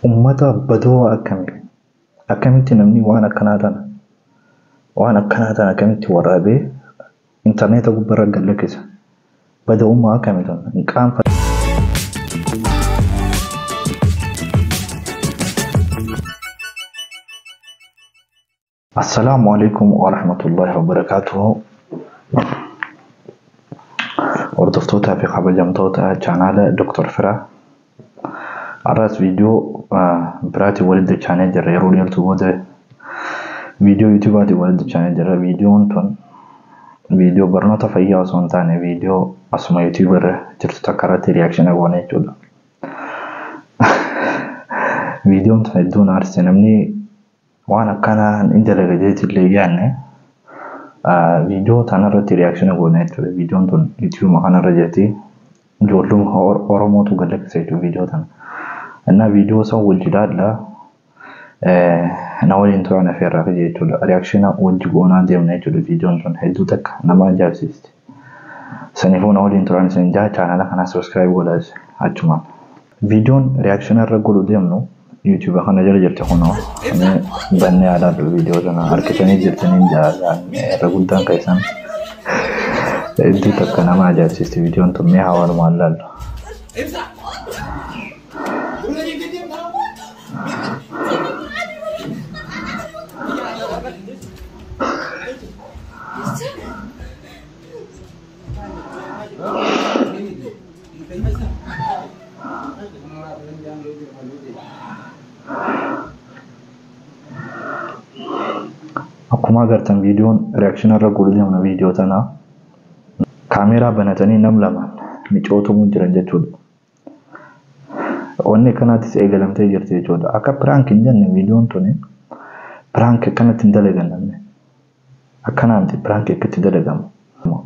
Uummata badoo akkamii? Akkamitti namni waan akkanaa tana waan akkanaa tana akkamitti waraabee intarneeta gubbaarra gad lakkisa? Bada'ummaa akkamii tun? Hin qaanfatu. Assalaamu alaikum warahmatullahi wabarakaatuhu. Hordoftootaa fi kabajamtoota chaanaala Dr. Firaa. Har'as viidiyoo biraatiin walitti dachaanee jirra. Yeroo dheertuu booda viidiyoo yuutuubaatiin walitti dachaanee jirra. Viidiyoon tun viidiyoo barnoota fayyaa osoo hin taane viidiyoo asuma yuutuuba irra jirtu takka irratti riyaakshina goone jechuudha. Viidiyoon tun hedduu na aarsite. Namni waan akkanaa hin dalaga jeetillee hin yaadne viidiyoo tanarratti riyaakshina goone jechuudha. Viidiyoon tun yuutuubuma kanarra jirti. Ijoolluma Oromootu gad lakkise jechuudha viidiyoo tana. Innaa viidiyoo san wajji ilaalla. Na waliin turan afeerraa fi jechuudha. Riyaakshina wajji goonaa deemna jechuudha. Viidiyoon tun hedduu takka nama ajaa'ibsiisti. Saniifuu na waliin turan isin jaa chaanala kanaa subscribe godhaa achumaan. Viidiyoon riyaakshina irra godhu deemnu yuutuuba kana jala jirti kunoo. Mee bannee haa ilaallu viidiyoo sana harkisanii jirtanii jaa irra guddaan keessan hedduu takka nama ajaa'ibsiisti viidiyoon tun mee haa walumaan ilaallu. Akkuma agartan viidiyoon reakshinii irra godhu deemna viidiyoo tana kaameeraa banatanii nam lamaan micootumuu jiran jechuudha. Wanni akkanaatis eegalamtee jirti jechuudha. Akka piraank hin jenne viidiyoon tuni piraank akkanatti hin dalagan namni. Akkanaa miti piraank akkatti dalagamu.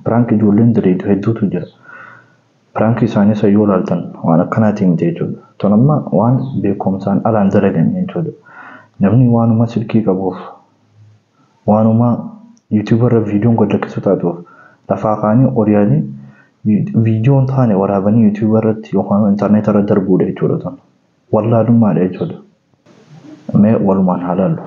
Piraank ijoolleen daleetu hedduutu jira. Piraank isaanii isa yoo ilaaltan waan akkanaatii miti jechuudha. Tun amma waan beekumsaan alaan dalagame jechuudha. Namni waanuma silkii qabuuf waanuma yuutuuba irra viidiyoon gad lakkisu taatuuf lafaa kaanii oriyaanii viidiyoon taane waraabanii yuutuuba irratti yookaan intarneeta irra darbuudha jechuudha tun. Wallaalummaadha jechuudha. Mee walumaan haa laallu.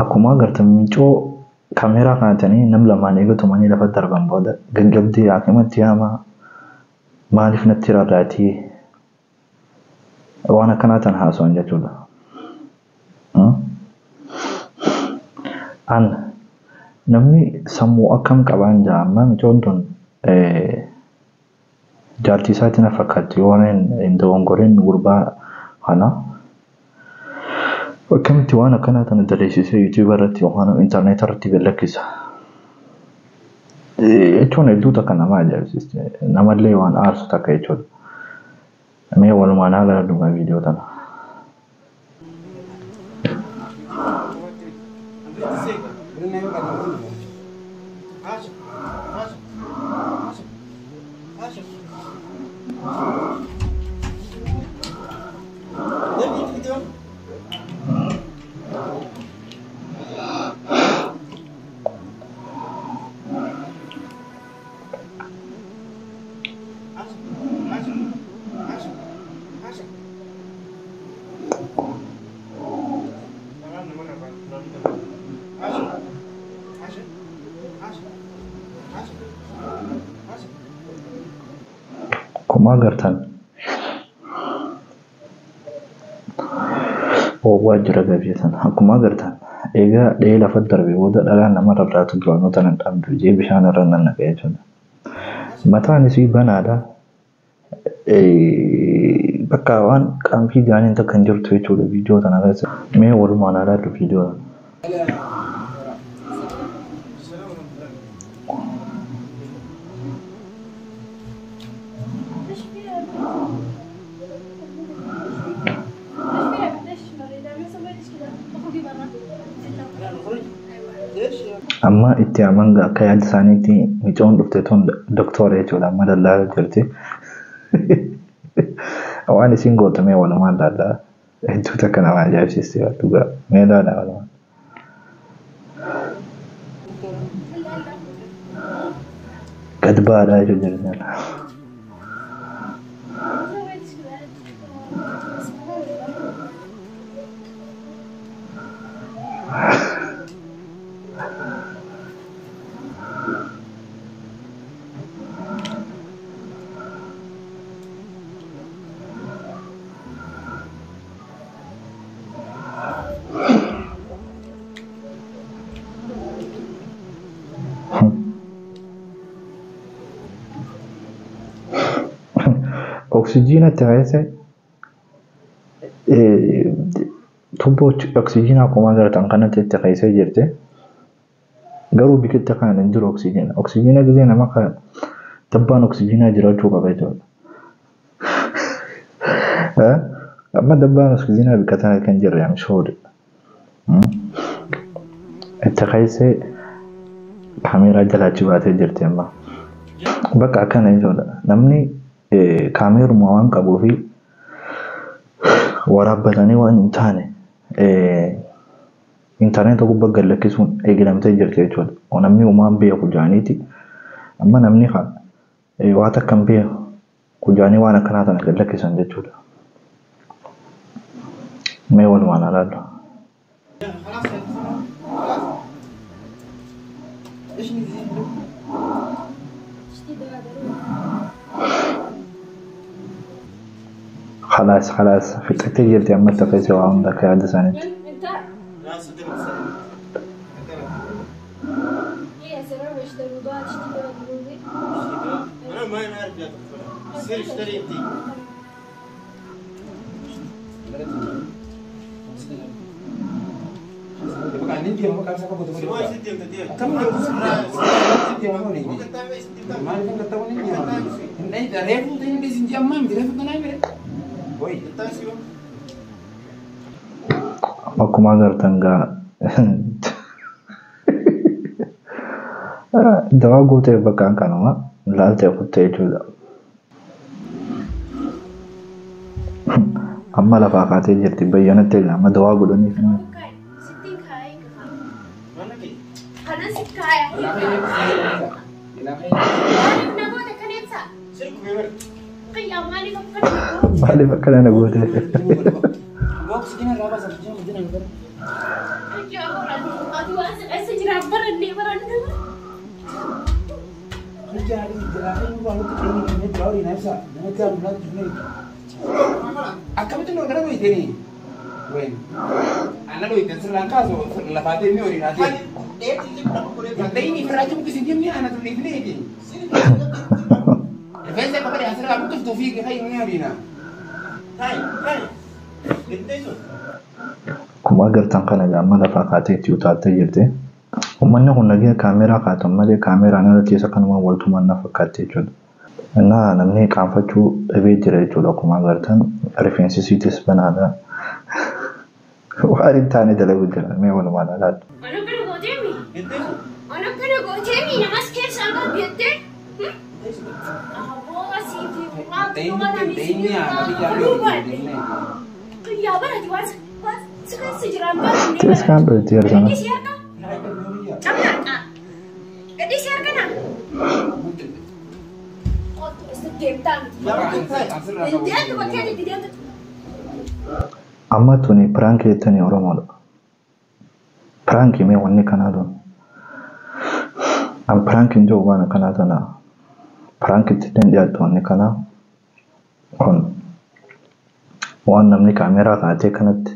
Akkuma agartan micoo kaameeraa kaa'atanii nam lamaan eegatumanii lafa darban booda gaggabdee haakimatti yaamaa maaliif natti rarraatii waan akkanaa tan haasa'an jechuudha. An namni sammuu akkam qabaan jaa amma micoon tun jaartii isaatti na fakkaatti yoo hin dogongoriin gurbaa kana. Akkamitti waan akkanaa tana daleessisee yuutuuba irratti yookaan intarneeta irratti gad lakkisa? Jechuun hedduu takka nama ajaa'ibsiisti. Namallee waan aarsu takka jechuudha. Mee walumaan haa ilaallu viidiyoo tana. Akkuma agartan oowwaa jira gabee sana. Akkuma agartan egaa dhahee lafa darbe booda dhalaan nama rarraatu duraanuu tana hin dhabdu jee bishaan irra nannaqe jechuudha. Mataan isii banaadha. Bakka waan qaamfii jaaniin takka hin jirtu jechuudha viidiyoo tana keessa. Mee walumaan haa ilaallu viidiyoo tana. ليش فيها ليش فيها ليش مريضة ما سويتش كده اخرجي برا. Amma itti aman akka yaada isaaniitti micoon dhufte tun doktora jechuudha. Amma dallaa jirti. Waan isin gootu mee walumaan ilaallaa. Hedduu takka nama ajaa'ibsiisti dhugaa. Mee ilaalaa walumaan. Gad baadhaa jechuun jirti. ما سويتش كده بسم الله. Oksijiina itti keessa tuubboo oksijiinaa akkuma agartan kanatti itti keessee jirti. Garuu biqiltuu kana hin jiru oksijiina. Oksijiina gisee nama dabbaan oksijiinaa jiraachuu qaba jechuudha. Amma dabbaan oksijiinaa bikka tana kan jirre am sure. Itti keessee kaameeraa jalaa achi baatee jirti amma. Bakka akkana jechuudha. Namni kaameeruma waan qabuu fi waraabbatanii waan hin taane intarneeta gubbaa gad lakkisuun eegalamtee jirti jechuudha. Namni uumaan beeku jaaniiti. Amma namni waa takka hin beeku jaanii waan akkanaa tana gad lakkisan jechuudha. Mee walumaan ilaallu. خلاص يا خلاص ايش نزيد له؟ اشتي دواء ضروري. خلاص خلاص fixattee jirti amma itti keessee waa hunda akka yaada isaaniitti. انت لا صدق سلام. ايه يا سلام اشتري دواء تشتي دواء ضروري. انا ما اعرف يا دكتور سير اشتري انت. Akkuma agartan gaa dawaa guutee bakka kanuma laaltee kuttee jechuudha. Amma lafaa kaatee jirti bayyanatti amma dawaa godhanii fi ستين كاي خلاص كاي مالك نقول كنيسة قيا مالك فكر maaliif akkana na goote? يا أدي واسع أسجل برني برني. Akkamitti nu gara dhoyitanii? Wayin. Ana dhoyitan sirraan kaasu lafaatee ni horii naatee. Danda'ini firaachi buqqisiin jennee ana tulleefneeti. Rifeensa akka badee asirraa buqqiftuu fi fayyuu ni horiina. Akkuma agartan kana amma lafaa kaatee itti utaaltee jirti. Uummanni kun nageenya kaameeraa kaatan malee kaameeraan alatti isa kanuma waltumaan na fakkaatti jechuudha. Innaa namni qaanfachuu dhabee jira jechuudha akkuma agartan rifeensi isiitis banaadha. Waan hin taane dalagu jira mee walumaan ilaallu. أنا كنا قدامي أنا كنا قدامي نمس كيف شغال بيتي أبوه سيدي Danda'ini ana biyya قيا برد واس واس سكن سجران برني Tiis kaan dhoyti yeroo قديش يركب كم قديش يركنا قلت استديم تام انت بكيت ديم. Amma tuni piraankii jettanii Oromoodha. Piraankii mee wanni kanaa tun. An piraankiin jiru waan akkanaa tana piraankitti illee dhiyaattu wanni kanaa kun waan namni kaameeraa kaatee kanatti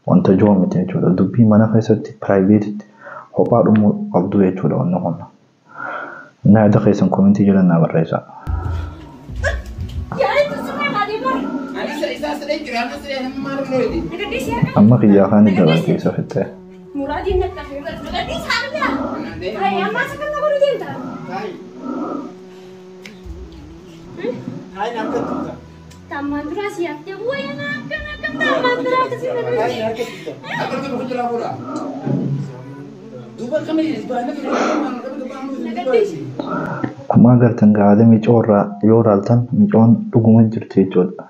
wanta jiru miti jechuudha. Dubbii mana keessatti piraayiveetitti kophaa dhumuu qabdu jechuudha wanni kun. Innaa yaada keessan koomentii jala naa barreessaa. يا انت سمع غادي بر Ani isa Amma kiyyaa kaan dabaltee isa fixxee. Muraadiin nattafee nagadhiisi harkaa. Hayi ammaa sakka godhu deemta. Tammaan duraa si haftee wayana akkana akkam tammaan duraa akkasii nagadhiisi. Akkuma agartan gaada micoorraa yoo ilaaltan micoon dhuguma jirti jechuudha.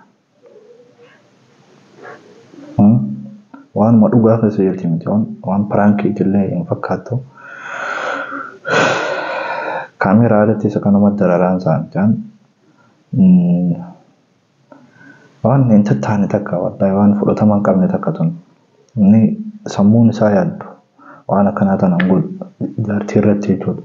Waanuma dhugaa keessa jirti micoon waan piraankiitillee hin fakkaattu. Kaameeraa irratti isa kanuma dararaan isaa micoon waan hin tattaane takka wallahi waan fudhatama hin qabne takka tun. Inni sammuun isaa yaaddu waan akkanaa tana hin godhu jaartii irratti jechuudha.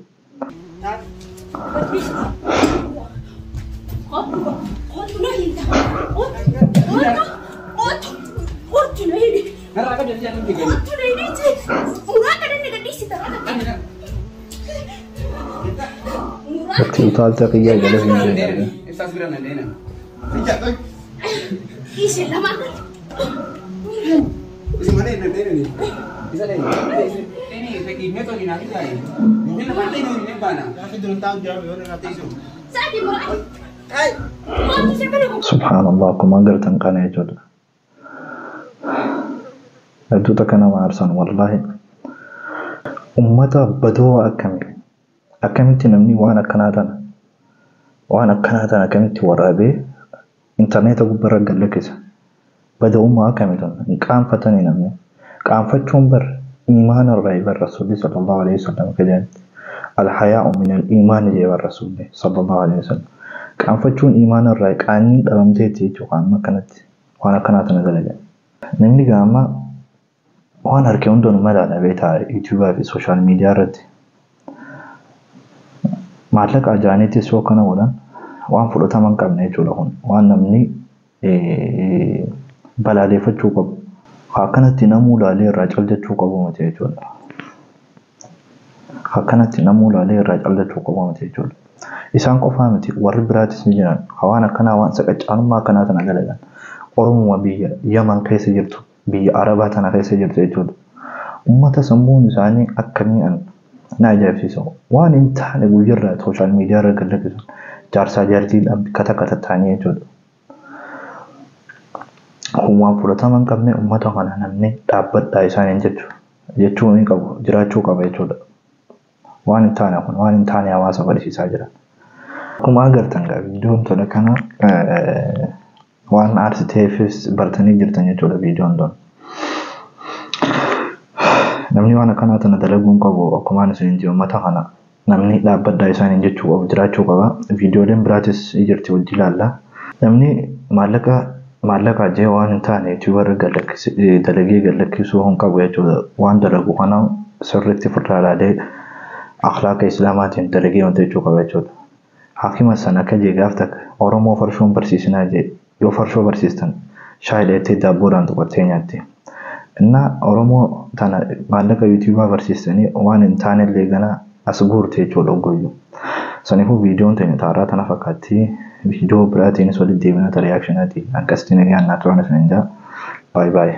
Itti utaalcha kiyyaa jala hin jenne. Subhaanallah akkuma agartan kana jechuudha. Hedduu takka nama aarsan wallaahi. Uummata badoo akkamii akkamitti namni waan akkanaa tana akkamitti waraabee intarneeta gubbarra gallakkisa. Bada'ummaa akkamii tun hin qaanfatanii namni. Qaanfachuun bar iimaana irraa bar rasuulli sallallahu alaihi wasallam akka jedhanitti. Alhayaa'u min al-iimaani jee bar rasuulli sallallahu alaihi wasallam. Qaanfachuun iimaana irraa qaaniin dhabamteetti jechuudha amma akkanatti waan akkanaa tana dalagan. Namni gaama waan harkee hundoon madaala beektaa yuutuubaa fi sooshaal miidiyaa irratti. Maallaqa ajaa'aniitis yoo kana godhan waan fudhatama hin qabne jechuudha kun waan namni balaaleffachuu qabu. Akkanatti namuu ilaalee irraa callachuu qabu miti jechuudha. Akkanatti namuu ilaalee irraa callachuu qabu miti jechuudha. Isaan qofaa miti warri biraatis ni jiran waan akkanaa waan saqaccaanummaa akkanaa tana dalagan. Oromuma biyya Yaman keessa jirtu biyya Arabaa tana keessa jirtu jechuudha. Uummata sammuun isaanii akkamii an na ajaa'ibsiisa. Waan hin taane guyyarraa sooshaal miidiyaa irra gallakkisan jaarsaa jaartiin kata kata ta'anii jechuudha. Kun waan fudhatama hin qabne uummata kana namni dhaabbadhaa isaaniin jechuu ni qabu jiraachuu qaba jechuudha. Waan hin taane kun waan hin taane hawaasa barsiisaa jira. Akkuma agartan egaa viidiyoon tola kana waan aarsiteefis bartanii jirtan jechuudha viidiyoon tun. Namni waan akkanaa tana dalaguu hin qabu akkuma ani isiniin jedhu uummata kana namni dhaabbadhaa isaaniin jechuu qabu jiraachuu qaba. Viidiyooleen biraatis ni jirti wajji ilaalla. Namni maallaqa jee waan hin taane yuutuubarra dalagee gallakkisuu hin qabu jechuudha. Waan dalagu kana sirriitti ofirraa ilaalee akhlaaqa islaamaatiin dalagee wanta jechuu qaba jechuudha. Haakima sana akka jee gaaf takka Oromoo farshoon barsiisinaa jee yoo farshoo barsiistan shaayii dheettee daabboodhaan tuqattee nyaatti. Innaa Oromoo tana maallaqa yuutuubaa barsiistanii waan hin taanellee gana as guurte jechuudha oggoyyuu. Saniifuu viidiyoon teenya taaraa tana fakkaatti. Viidiyoo biraatiinis walitti deebina ta reakshinaatii. Akkasitti nagaan naa turan isin jaa. Baay baay.